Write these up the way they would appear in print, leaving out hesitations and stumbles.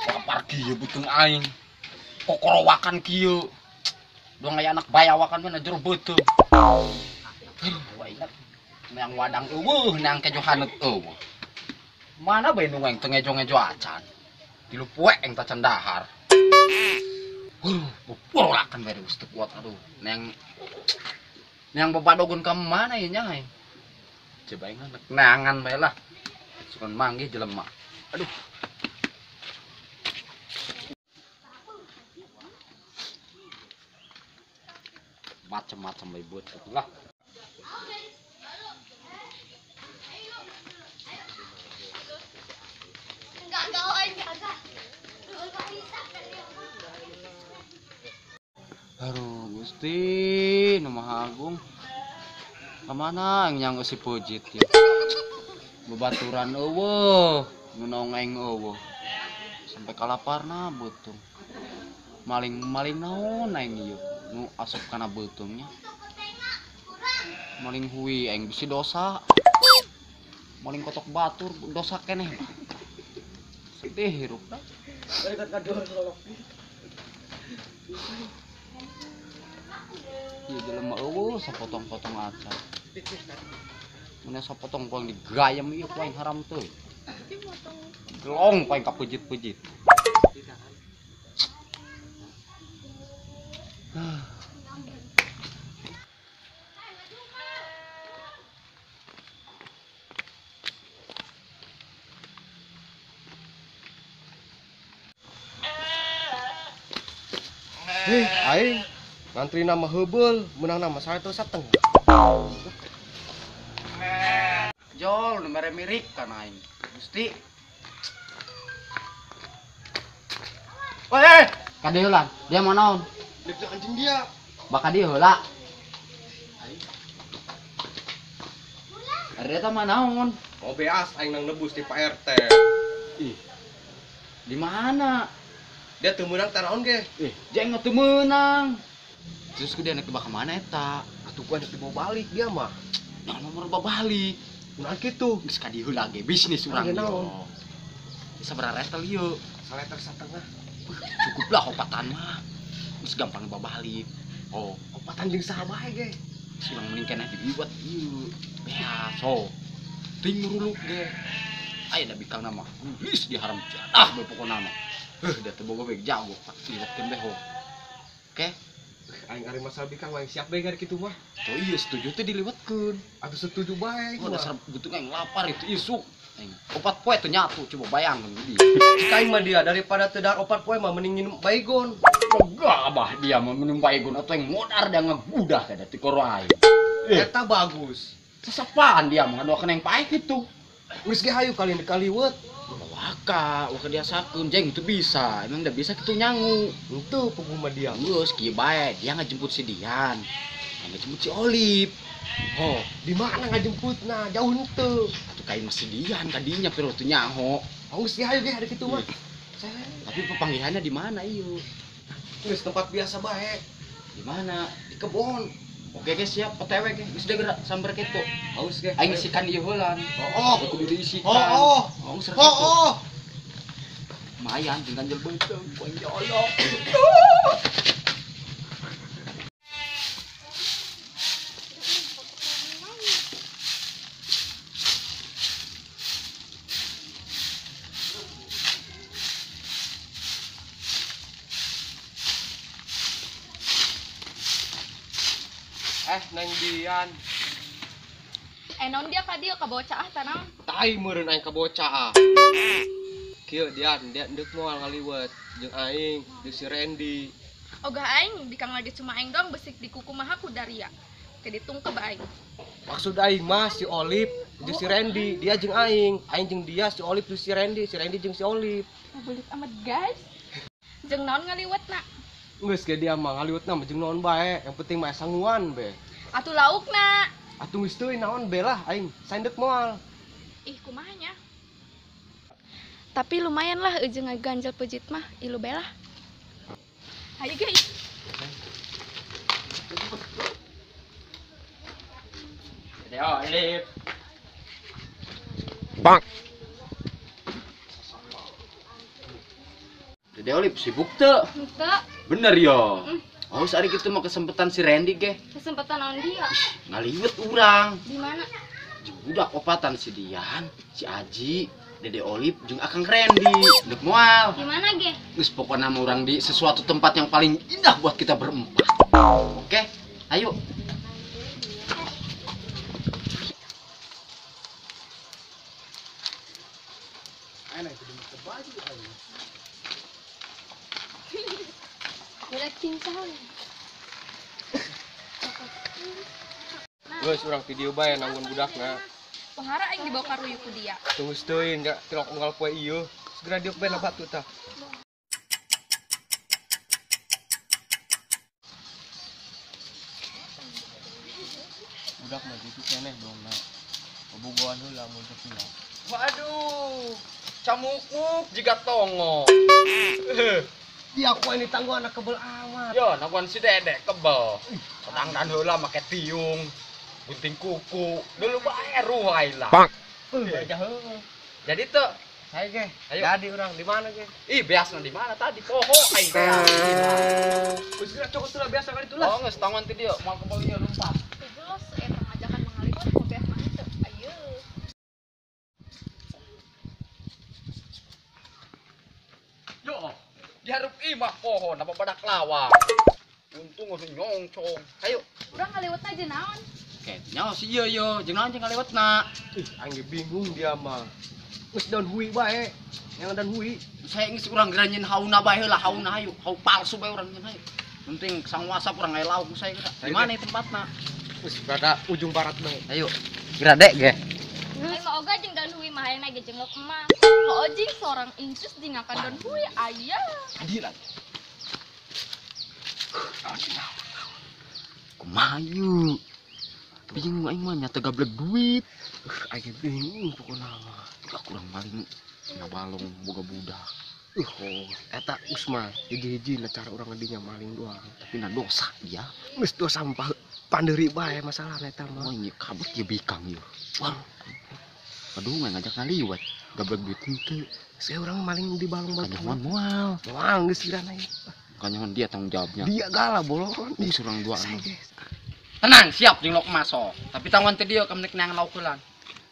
Lapar kieu beuteung aing. Kokorowakan kieu. Doang aya anak bayawakan mah jero beuteung. Aduh, aing neang wadang eueuh, neang kejo haneut eueuh. Mana bae nu aing teu ngejo-ngejo acan. Tilu poe aing tacan dahar. Bupurolakan bae geus teu kuat aduh. Neang neang babadogun ka mana ieu nya aing. Coba aing neangan bae lah. Sukan manggih jelema. Aduh. Macem-macem bae buat lah. Aduh, Gusti, nu Maha Agung. Kamana yang si pojit ya? Bebaturan eueuh, nu nongeng eueuh. Sampai kalaparna beuteung. Maling-maling naon aing ieu? Nu asup kana beuteungnya. Maling hui aing bisi dosa. Maling kotok batur dosa keneh. Sedih hirup dah. Ieu jelema eueuh sapotong-potong acan. Mun sapotong ku aing digayem ieu ku aing haram teuing. Gelong ku aing kapejit-pejit. Hei, aing ngantri nama heubeul, menang nama saya satengah. Jol, nu mere mirik kan aing. Gusti. Oi, ka dieu heula. Dia mau naon? Deuk anjing dia. Baka dieu heula. Ari eta mah naon? Oh beas aing nang nebus di Pak RT. Ih. Di mana? Dia teu meunang tanaon ge. Ih, jeung teu meunang. Terus ku dia nek dibawa ka mana eta? Atuh ku nek dibawa balik dia mah. Nah, nomor bawa balik. Kunaon kitu? Geus ka dieu heula ge bisnis urang naon. Sabaraha retel ieu? Saleter satengah. Cukup lah opatan mah. Geus gampang dibawa balik. Oh, opatan jeung saha bae ge? Geus urang mending keneh diiwat ieu. Beas, so. Ting ruluk ge. Aya da bikang nama. Geus diharam jadah bae pokona mah. Heuh, da teu boga bae jago, liwatkeun bae ho. Oke? Aing ari masalah bikang aing siap bae gari kitu mah. Oh iya setuju teh diliwatkeun. Atuh setuju bae. Oh dasar beuteung aing lapar itu isuk. Aing opat poe teu nyatu coba bayangkeun dia. Cik aing mah dia daripada teu dahar opat poe mah mending minum baygon. Ogah abah dia mah minum baygon atuh aing modar dia ngegudah kada ti koro aing. Eta bagus. Sesepaan dia mah ngadoakeun aing paeh kitu. Geus ge hayu kali kaliwet. Waka, waka diasakeun jeng itu bisa. Emang udah bisa kitu nyangu. Henteu puguh mah dia. Geus kieu bae, dia ngajemput si Dian. Ngajemput si Olip. Oh, di mana ngajemputna? Jauh henteu. Atuh kain mah si Dian kadinya pero teu nyaho. Oh, geus hayu ge hari kitu mah. Tapi pepanggihannya di mana ieu? Geus tempat biasa bae. Di mana? Di kebon. Oke guys, siap OTW ge. Geus geura sambar kitu. Haus ge. Aing isikan ieu heulan. Oh, kudu diisikan. Oh, oh. Oh, oh. Lumayan jeung ganjel beuteung ku aing jolok. Neng Dian. Naon dia ka dieu ka bocah ah tanaon? Tai meureun aing ka bocah ah. Kieu Dian, dia deuk moal ngaliwet jeung aing, jeung si Randy. Ogah aing bikang lagi cuma aing doang besik di kuku mah ku daria. Ke ditungkeb aing. Maksud aing mah si Olip jeung si Randy, dia jeung aing, aing jeung dia si Olip jeung si Randy, si Randy jeung si Olip. Ngabulit amat guys. Jeung naon ngaliwetna? Geus ge dia mah ngaliwetna mah jeung naon bae, yang penting mah sanguan be. Atuh laukna. Atuh geus teuing naon be lah aing, saendek moal. Ih kumaha nya. Tapi lumayan lah eujeung ngaganjel pejit mah, ilu bae lah. Hayu guys. Dede Olip. Bang. Dede Olip sibuk teu? Henteu. Bener yo. Oh, sehari gitu mah kesempatan si Randy ge. Kesempatan naon dia? Ngaliwet urang. Di mana? Jeung budak opatan si Dian, si Aji, Dede Olip jeung Akang Randy. Deuk moal. Di mana ge? Geus pokona mah urang di sesuatu tempat yang paling indah buat kita berempat. Oke, ayo. Geus urang video bae nanggun budakna. Pohara aing dibawa ka ruyuk ku dia. Tunggu teuing enggak tilok unggal poe ieu. Segera diuk bae na batu tah. Budak mah kitu keneh dong na. Bobogohan heula mun teu. Waduh, camukuk jiga tongo. Dia aku ini tangguh anak kebel amat. Yo, nangguan si Dedek kebel. Sedangkan heula make tiung, gunting kuku, dulu bae ruai lah. Bang. Aja heueuh. Jadi tuh, saya ge. Ayo. Jadi urang di mana ge? Ih, biasna di mana tadi poho aing teh. Geus geura cokot heula biasa kali itu lah. Oh, geus tangguan ti dieu, moal kebel ieu lumpat. Geus eta ngajakan mangaliwat ku beah mah teu. Ayo. Yo, diharup imah pohon apa badak lawang. Untung geus nyongcong. Ayo. Urang ngaliwet aja naon? Kayaknya si ieu yo, jeung naon jeung ngaliwetna. Ih, aing ge bingung dia mah. Geus daun hui bae. Yang daun hui. Saya geus urang geura nyeun hauna bae heula, hauna hayu, hau palsu bae urang nyeun hayu. Penting sang WhatsApp urang aya lauk saya geura. Di mana tempatna? Geus rada ujung barat bae. Ayo. Geura dek ge. Aing mah oga jeung daun hui mah hayang ge jeung emas. Heuh jeung seorang incus jeung akan daun hui aya. Adilan. Kumaha ieu? Bingung aing mah nyata gablek duit. Aing bingung pokona mah. Udah kurang maling ngabalong boga budak. Oh, eta Usman hiji-hiji na cara urang ngadinya maling doang. Tapi na dosa dia. Geus dosa mah panderi bae masalah eta mah. Oh, ieu kabut ieu bikang ieu. Wah. Aduh, nggak ngajak ngaliwat. Gablek duit henteu. Saya urang maling di balong-balong. Kanyahoan moal. Moal geus geura ieu. Kanyahoan dia tanggung jawabnya. Dia galah bolon. Geus urang dua anu. Tenang, siap jeung lok masuk. Tapi tangguan teh dieu kamnek neang lauk heulan.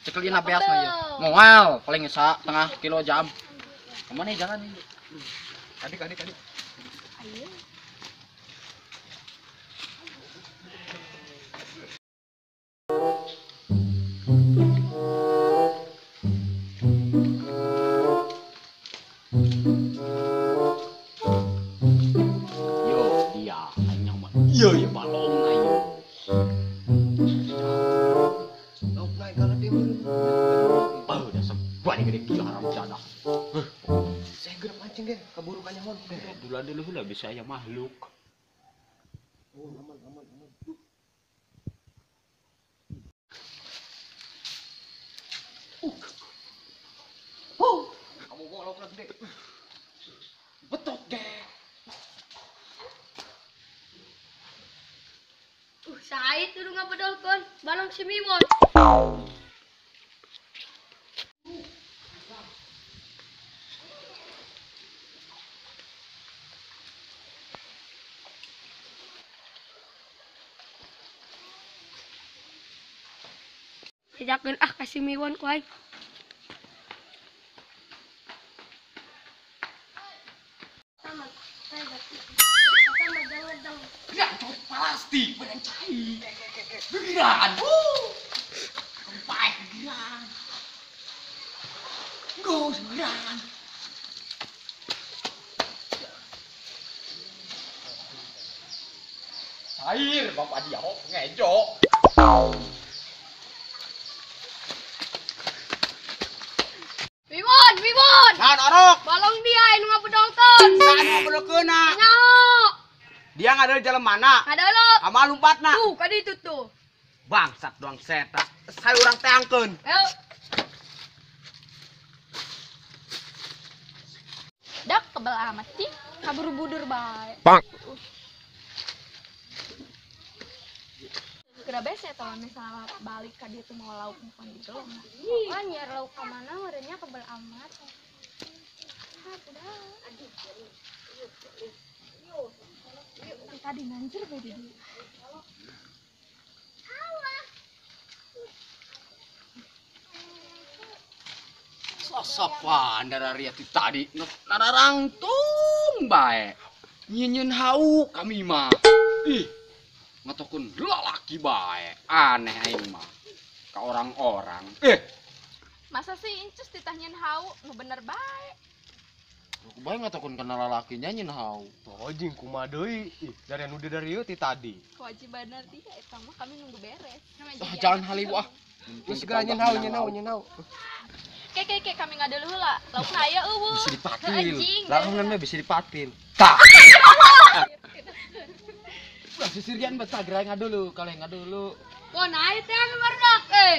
Cekel ieu beasna ieu. Moal paling sa setengah kilo jam. Kemana jalan ini? Adik, adik, adik. Ayo. Yo, dia aing mah. Iya, ya balong ayo. Lauk naik kalau dia Oh, udah sebuah gede gila haram jadah. Saya gerak mancing ge, keburu kanyahon. Duluan dulu lah bisa aya makhluk. Oh, aman, aman, aman. Kamu bawa lauk gede. Betot ge. Said tuh ngabedolkeun balong si Miwon. Jejakeun ah ka si Miwon ku aing. Ya, plastik, barang cair. Gegeran. Kempai gegeran. Go, gegeran. Cair, bapak dia ngejo. Wimon, Wimon. Naon orok? Balong dia anu ngabedolkeun. Saha nu ngabedolkeunna? Nyaho. Dia nggak ada di jalan mana? Ada lo. Sama lompatna. Tuh, kadi itu tuh. Bangsat doang seta. Saya orang teangkeun. Ayo. Dak kebel amat sih. Kabur budur bae. Bang. Kira bese tau misalnya balik ka dia tuh mau lauk bukan gitu. Oh, nyiar lauk ka mana merenya kebel amat. Ah, udah. Tadi nanjur bae di. Sasapan dari ti tadi nararangtung bae. Nyieun hau kami mah. Ih, ngatokun lalaki bae. Aneh aing mah. Ka orang-orang. Masa sih Incus ditanyain hau, nu bener bae. Aku bae ngatokun kana lalakinya nyeun hau. Tuh jing kumaha deui? Ih, dari anu dari ieu ti tadi. Kewajiban dia eta mah kami nunggu beres. Ah, jangan haliwu ah. Terus segera nyeun hau, nyeun hau, nyeun hau. Ke ke ke kami ngadeuleuh heula. Laukna aya eueuh. Bisa dipatil. Laukna mah bisa dipatil. Tah. Ulah sisirian betah geura ngadulu, kaleh ngadulu. Wah, naik teh anu barudak eh.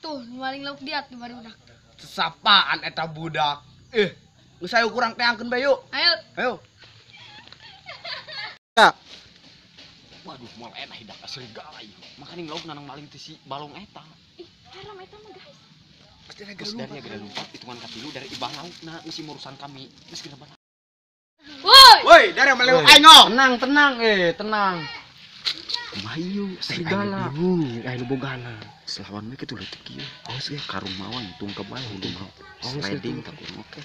Tuh, maling lauk diat nu barudak. Sesapaan eta budak. Geus ayo kurang teangkeun bae yuk. Ayo. Ayo. Ya. Waduh, moal enak hidak serigala ieu. Makaning lauk nanang maling teh si balong eta. Ih, haram eta mah, guys. Terus dari agak lompat hitungan katilu dari ibah laukna geus urusan kami. Geus geura balak. Woi. Woi, dari maling aing oh. Tenang, tenang, tenang. Kumaha ieu serigala? Bingung, aya nu bogana. Selawan we kitu leutik ieu. Awas ge karung mawan tungkep bae hulu mah. Sliding tak kurang oke.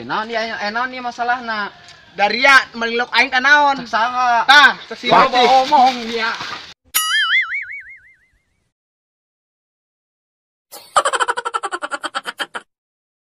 Naon ieu naon ieu masalahna? Daria maling lauk aing tah naon? Cek saha? Tah, cek si Loba omong dia.